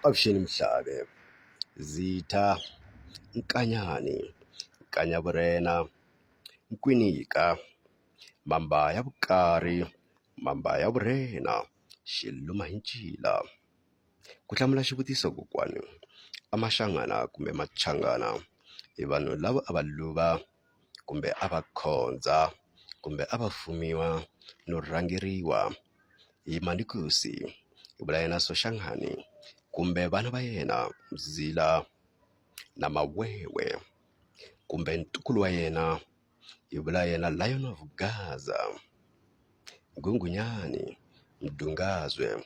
Avuxeni Mhlave, Zitha, Nkanyani, Nkanyavurena, Nkwinika, Mamba ya vukari, Mamba ya vurhena, Xiluma hi ncila. Ku hlamula xivutiso kokwani a Mashangana kumbe Machangana i vanhu lava a va luva kumbe a va khonza kumbe a va fumiwa no rhangeriwa hi Mandlhosi hi vula yena Soshangane kumbe vana va yena Mzila na Mawewe kumbe ntukulu wa yena hi vula yena Lion of Gaza Nghunghunyani Mdungazwe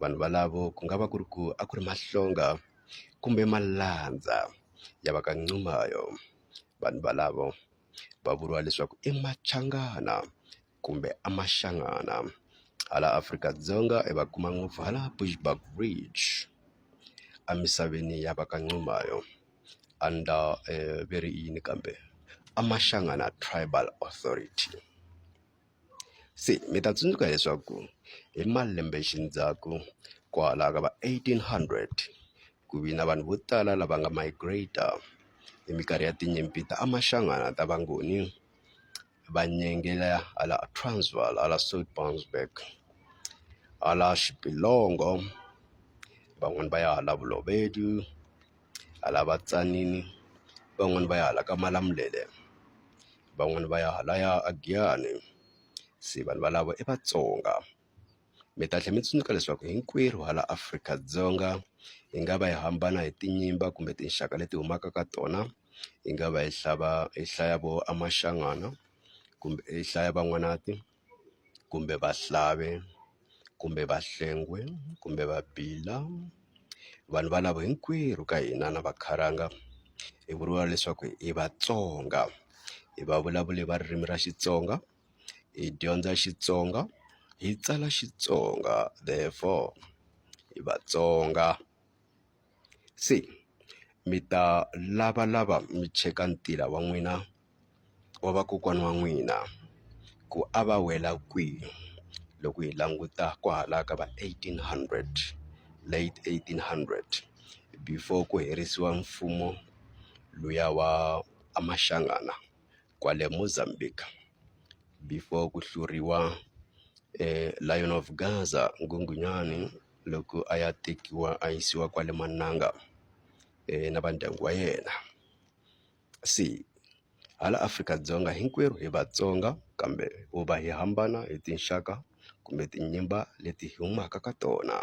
vanhu valavo ku nga va ku ri ku a ku ri mahlonga kumbe malandza ya va ka Nxumalo vanhu valavo va vuriwa leswaku i Machangana kumbe a Mashangana hala Afrika-Dzonga i va kuma ngopfu hala Bushbuckridge emisaveni ya va ka Nxumalo under ve ri i yini kambe a Mashangana Tribal Authority. Se mi ta tsundzuka leswaku hi malembe xindzhaku kwala ka va 1800 ku vi na vanhu vo tala lava nga migrate hi minkarhi ya tinyimpi ta Amashangana ta Vangoni va nyengela hala Transvaal hala Soutpansberg hala Xipilongo van'wani va ya hala Bolobedu hala va Tzaneen van'wani va ya hala ka Malamulele van'wani va ya halaya a Giyani se vanhu valavo i Vatsonga mi ta tlhela mi tsundzuka leswaku hinkwerhu hala Afrika-Dzonga hi nga va hi hambana hi tinyimba kumbe tinxaka leti humaka ka tona hi nga va hi hlava hi hlaya vo a Mashangana kumbe hi hlaya Van'wanati kumbe Vahlave kumbe Vahlengwe kumbe Vabila vanhu valavo hinkwerhu ka hina na Vakhalanga hi vuriwa leswaku i Vatsonga hi vavulavuri va ririmi ra Xitsonga hi dyondza Xitsonga hi tsala Xitsonga therefore hi Vatsonga se mi ta lavalava mi cheka ntila wa n'wina wa vakokwana wa n'wina ku a va wela kwihi loko hi languta kwahala ka va 1800 late 1800 before ku herisiwa mfumo luya wa a Mashangana kwale Mozambique before ku hluriwa Lion of Gaza Nghunghunyani loko a ya tekiwa a yisiwa kwale mananga na va ndyangu wa yena. Se hala Afrika-Dzonga hinkwerhu hi Vatsonga kambe ho va hi hambana hi tinxaka kumbe tinyimba leti hi humaka ka tona.